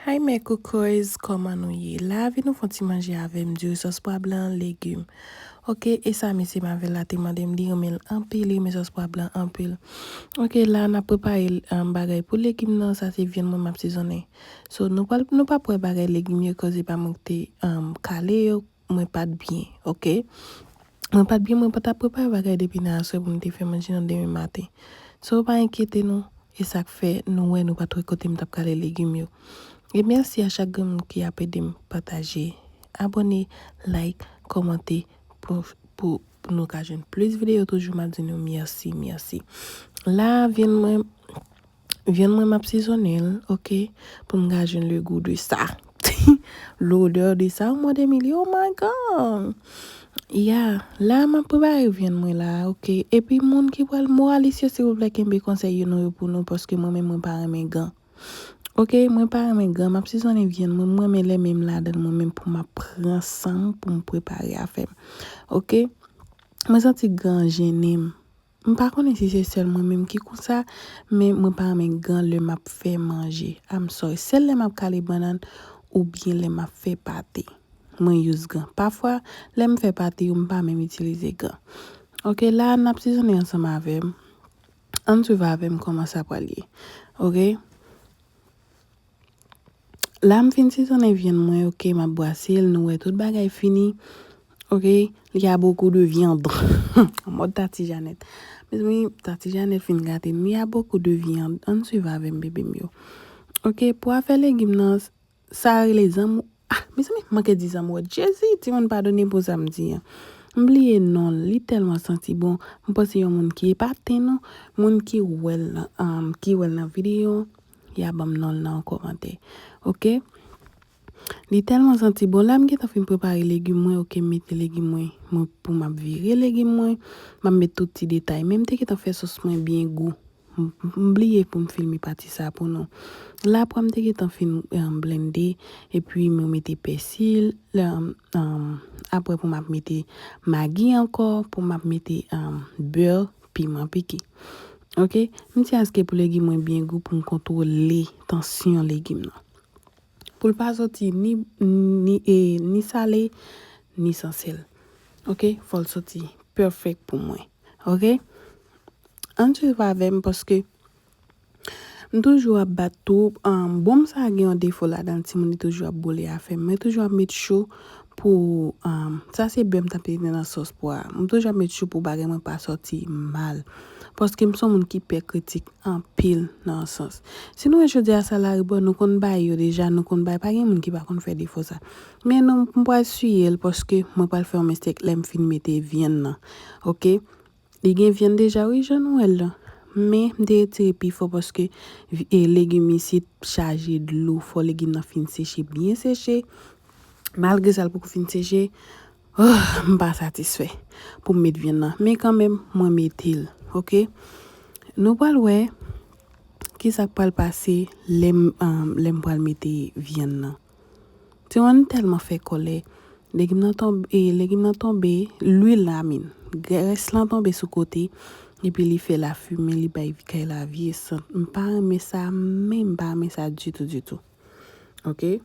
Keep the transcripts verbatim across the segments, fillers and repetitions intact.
Ay, mè koukòyz, kòman nou ye? La, vin nou fè yon ti manje avè m, diri, sòs pwa blan, legim. Oke, e sa, mesye m avè l la te mande m, li renmen l anpil, li renmen sòs pwa blan anpil. Oke, la, n ap prepare, um, bagay pou legim nan, sa se vyann mwen m ap sezonnen. So, nou pral, nou p ap wè bagay legim yo, koz se pa mwen ki te, um, kale yo, mwen pa t byen, oke? Mwen pa t byen, mwen pa t ap prepare bagay depi nan aswè pou m te fè manje nan demen maten. So, pa enkyete nou, e sa k fè nou wè nou pa t wè kote m t ap kale legim yo. E mèsi a chak grenn moun ki ap ede m pataje, abòne, like, kòmante pou, pou, pou nou ka jwenn plis videyo toujou. M ap di nou mèsi, mèsi. La, vyann mwen, vyann mwen m ap sezonnen l, oke, pou m ka jwenn le goût de ça. L'odeur de ça, oh mon Dieu, oh my God. Ya, la m ap prepare vyann mwen la, oke. Epi moun ki pral moralis yo, silvouplè, kenbe konsèy yo nou yo pou nou, paske mwen menm mwen pa renmen gan. Oke, mwen pa renmen gan, m ap sezonnen vyann mwen, mwen renmen lè men m ladan l, mwen menm pou m ap pran san m pou m prepare afè m. Oke? Mwen santi gan an jennen m. M pa konnen si se sèl mwen menm ki konsa, men mwen pa renmen gan lè m ap fè manje. I'm sorry. Sèl lè m ap kale bannann oubyen lè m ap fè pate. Mwen use gan. Pafwa, lè m fè pate yo, m pa menm itilize gan. Oke, la, n ap sezonnen ansanm avè m. Ann swiv avè m kòman sa pral ye. Oke? La, m fin sezonnen vyann mwen, oke, m ap brase l, nou wè tout bagay fini. Oke, il y a beaucoup de viande. An mòd Tati Janèt. Mezanmi, Tati Janèt fin gate m. Il y a beaucoup de viande. Ann swiv avè m, bebe m yo. Oke, pou afè legim nan, sa rele zanm-, ah, mezanmi, m manke di zanmwòt. Jezi, timoun padone pou sa m di an. M bliye non l, li tèlman santi bon. M panse yon moun ki epaten nou, moun ki wè l nan, um, ki wè l nan videyo, y a ban m non l nan yon kòmantè. Oke? Li tèlman santi bon. La, m gentan fin prepare legim mwen, oke, m mete legim mwen, mwen pou m ap vire legim mwen, m ap met tout ti detay. Men m te gentan fè sòs mwen byen gou. M, m bliye pou m filme pati sa pou nou. La, pwa m te gentan fin, um, blende, epi mwen mete pèsi, um, um, apre pou m ap mete magi ankò, pou m ap mete, um, bè, piman pike. Oke? M ti aske pou legim mwen byen gou pou m kontwole tansyon legim nan. Pou l pa soti ni, ni, e, ni sale, ni san sèl. Oke? Fò l soti pèfèk pou mwen. Oke? Ann swiv avè m paske m toujou ap bat tou. Um, bon, m sa gen yon defo ladan l, timoun, li toujou ap boule afè m. Mwen toujou ap met cho pou, um, sa se bè m t ap mete nan sòs pwa a. M toujou ap met cho pou bagay mwen pa sòti mal. Paske m se yon moun ki pè kritik anpil nan yon sans. Si nou wè jodi a sa laribò, nou konn bay yo deja, nou konn bay, pa gen moun ki pa konn fè defo sa. Men nou, m pral siye l paske mwen pral fè yon mistake lè m fin mete vyann nan. Oke? Li gen vyann deja, wi, jan nou wè l la. Men, m te retire pifò paske vi-, e, legim isit chaje dlo. Fò legim nan fin seche, byen seche. Malgre sa, l poko fin seche. Oh, m pa satisfè pou m met vyann nan. Men kanmenm, mwen mete l. Oke? Nou pral wè kisa k pral pase lè m, um, lè m pral mete vyann nan. Timoun tèlman fè kòlè. Legim nan tonbe, e, legim nan tonbe, lwil la, I mean, grès lan tonbe sou kote, epi li fè lafimen, li bay kay la vye sant. M pa renmen sa, men m pa renmen sa ditou, ditou. Oke?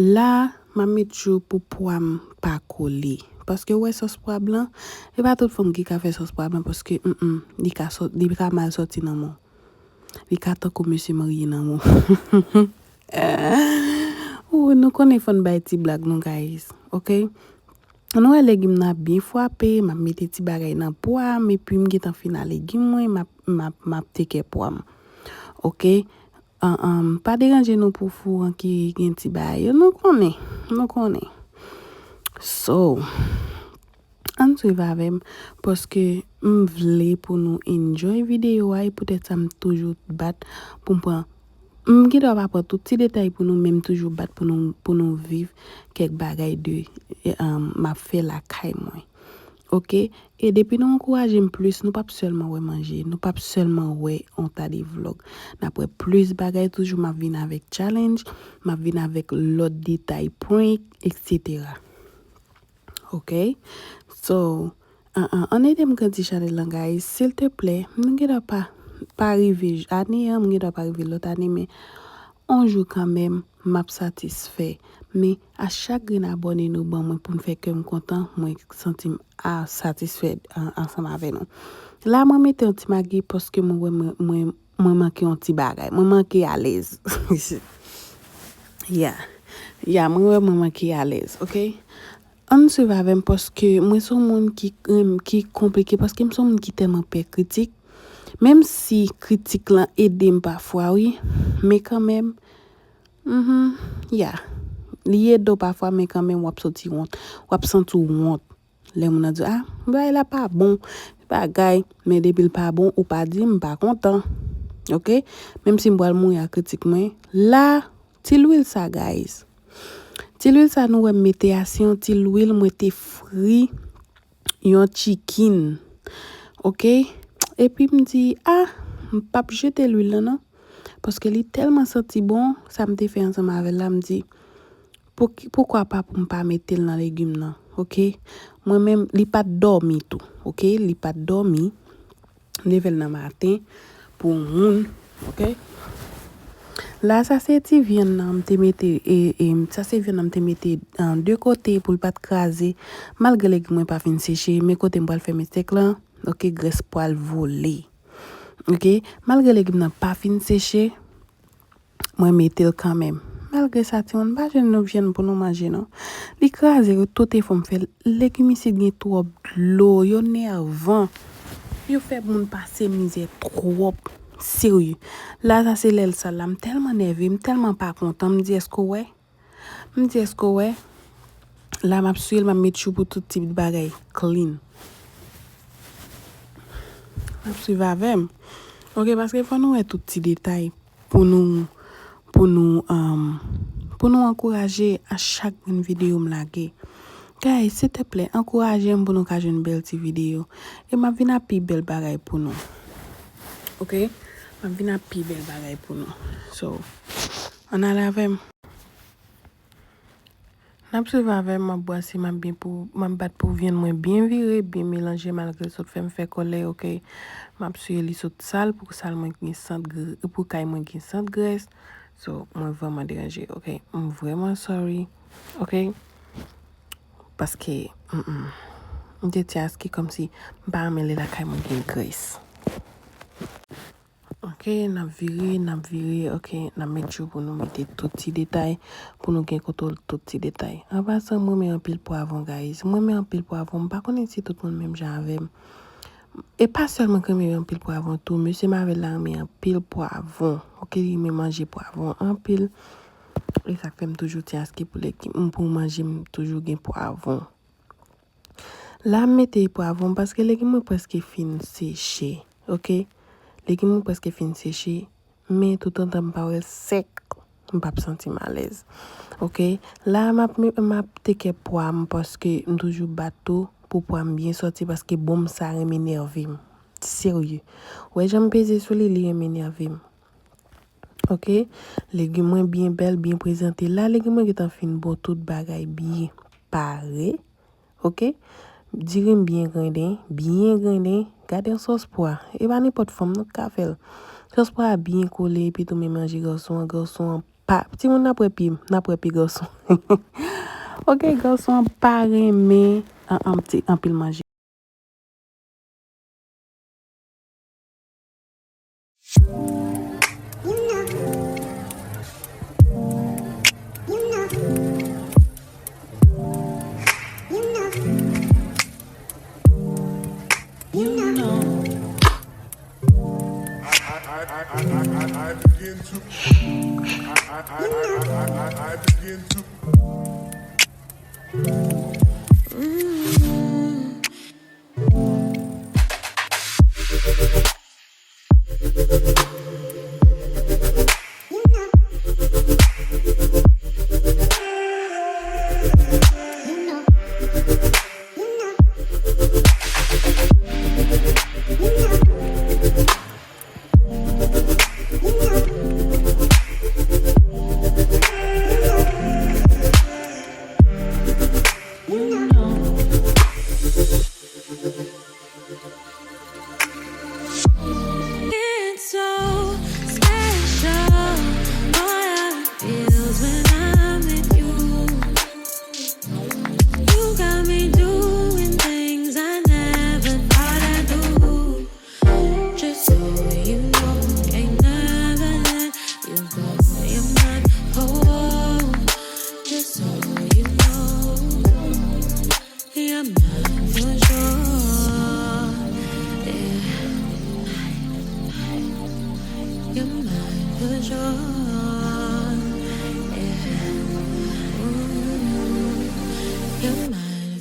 La, m ap met cho pou pwa m pa kole. Paske, ou wè, sòs pwa blan, e pa tout fanm ki ka fè sòs pwa blan, paske, mm, mm, li ka sò-, li ka mal sòti nan men w. Li ka tankou mesye marye nan men w. Oh, nou konnen fò n bay ti blag nou, guys. Oke? Nou wè legim nan ap byen frape, m ap mete ti bagay nan pwa m, epi m gentan fin a legim mwen, m ap, m ap, m ap take care pwa m. Oke? An, an, pa deranje nou pou fou an ki gen ti bagay yo. Nou konnen, nou konnen. So, ann swiv avè m, paske m vle pou nou enjoy videyo a, e poutèt sa m toujou bat pou m pran, m gendwa pa pran tout ti detay pou nou, men m toujou bat pou nou, pou nou viv kèk bagay de, e, um, m ap fè lakay mwen. Oke? E depi nou ankouraje m plis, nou p ap sèlman wè manje, nou p ap sèlman wè on ta de vlòg. N ap wè plis bagay toujou, m ap vin avèk challenge, m ap vin avèk lòt detay, prank, etsetera. Oke? So, an, an, ann ede m grandi chanèl lan, guys. Silteplè, m gen dwa pa, pa rive j-, ane an, m gen dwa pa rive lòt ane, men On jou kanmenm, m ap satisfè. Men, a chak grenn abòne nou ban mwen pou n fè kè m kontan, mwen santi m a satisfè an-, ansanm avè nou. La, mwen mete yon ti magi paske mwen wè mwen, mwen, mwen manke yon ti bagay. Mwen manke alèz. Ya. Ya, mwen wè mwen manke alèz, oke? Ann swiv avè m paske mwen se yon moun ki, ki konplike, paske m se yon moun ki tèlman pè kritik. Menm si kritik lan ede m pafwa, wi, men kanmenm, mhm, ya. Li ede w pafwa, men kanmenm w ap santi wont. W ap santi w wont. Lè moun nan di, "Ah, bagay la pa bon, bagay." Men depi l pa bon, ou pa di, "M pa kontan." Oke? Menm si m pral mouri ak kritik mwen, la, ti lwil sa, guys. Ti lwil sa nou wè m mete a, se yon ti lwil mwen te fri yon chicken. Oke? Epi m di, "Ah, m p ap jete lwil lan, non." Paske li tèlman santi bon, sa m te fè ansanm avè l la, m di, "Pou ki, poukwa pa pou m pa mete l nan legim nan?" Oke? Mwen menm, li pa t dòmi tou. Oke? Li pa t dòmi. Leve l nan maten pou moun, oke? La, sa se ti vyann nan m te mete, e, e, sa se vyann nan m te mete, an, de kote pou l pa t kraze. Malgre legim mwen pa fin seche, men kote m pral fè mistake lan, oke, grès pral vole. Oke? Malgre legim nan pa fin seche, mwen mete l kanmenm. Malgre sa, timoun, pa jwenn nou vyann pou nou manje, non. Li kraze, tout efò m fè. Legim isit gen twòp dlo, yo nèvan. Yo fè moun pase mizè twòp. Serye. La, sa se lè l sal la. M tèlman nève, m tèlman pa kontan. M di, "Èske w wè?" M di, "Èske w wè?" La, m ap swiv, m ap make sure pou tout ti bagay clean. M ap swiv avè m. Oke, paske fò nou wè tout ti detay pou nou, pou nou, um, pou nou ankouraje a chak grenn videyo m lage. Guys, silteplè, ankouraje m pou nou ka jwenn bèl ti videyo. E m ap vin ak pi bèl bagay pou nou. Oke? M ap vin ak pi bèl bagay pou nou. So, ann ale avè m. N ap swiv avè m, m ap bwase, m ap byen pou, m ap bat pou vyann mwen byen vire, byen melanje, malgre l sot fè m fè kòlè, oke. M ap siye li sot sal, pou sal mwen gen sant gr-, pou kay mwen gen sant grès. So, mwen vrèman deranje, oke. M vrèman sorry, oke. Paske, mm, mm. M te tyaske kòmsi m pa renmen lè lakay mwen gen grès. Oke, n ap vire, n ap vire, oke, n ap make sure pou nou mete tout ti detay, pou nou gen kontwòl tout ti detay. An pasan, m renmen anpil pwavwon, guys. M renmen anpil pwavwon. M pa konnen si tout moun menm jan avè m. E pa sèlman ke m renmen anpil pwavwon tou, mesye Marvel la renmen anpil pwavwon. Oke, li renmen manje pwavwon anpil. E sa k fè m toujou tyaske pou lè ki, pou manje, m toujou gen pwavwon. La, m mete pwavwon paske legim mwen prèske fin seche, oke? Legim mwen prèske fin seche, men toutotan m pa wè l sèk, m p ap santi m alèz, oke? La, m ap, m ap teke pwa m paske m toujou bat tou pou pwa m byen sòti paske bonm sa renmen nève m. Serye. Ou wè jan m peze sou li, li renmen nève m. Oke? Legim mwen byen bèl, byen prezante. La, legim mwen gentan fin bon, tout bagay byen pare. Oke? Diri m byen grennen, byen grennen. Gade yon sòs pwa. E pa nenpòt fòm non k ka fè l. Sòs pwa a byen kole, epi tou men manje gason an, gason an pa, timoun n ap wè pye m, n ap wè pye gason. Oke, gason an pa renmen an, an, ti, anpil manje.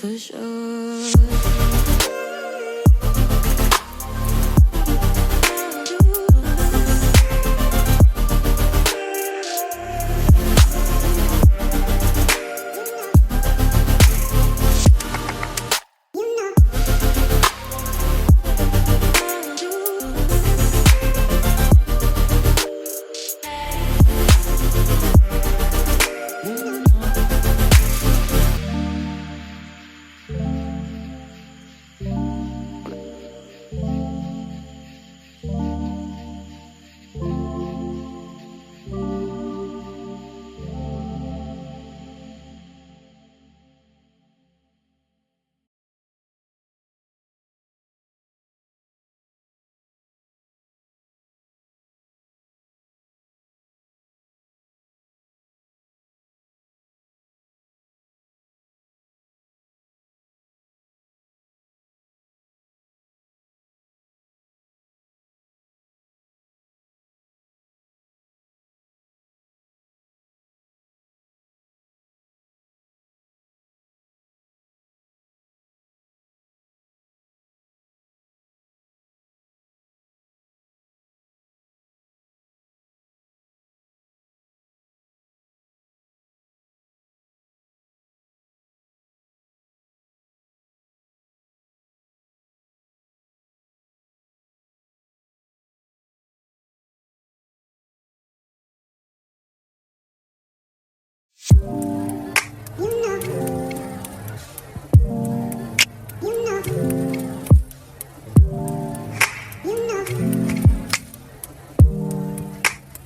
for sure.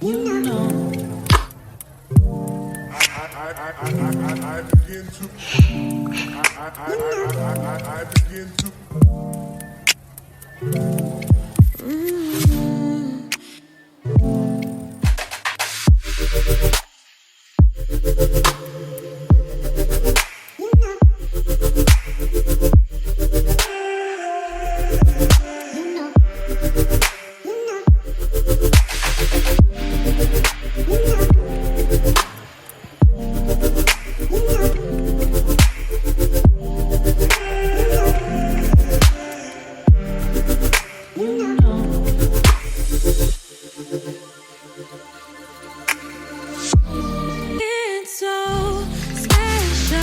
You know. I, I, I, I, I, I, I begin to, I, I, I, I, I, I, I begin to. Mm. It's so special,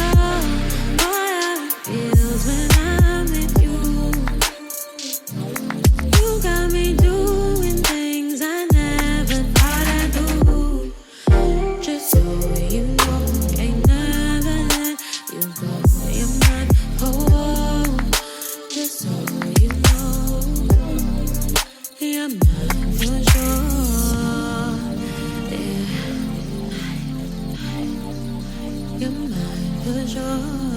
boy, how it feels when I'm with you. You got me doing things I never thought I'd do. Just so you know, ain't never let you go. You're mine, oh, just so you know. You're mine for sure. Yeah. You're mine for sure.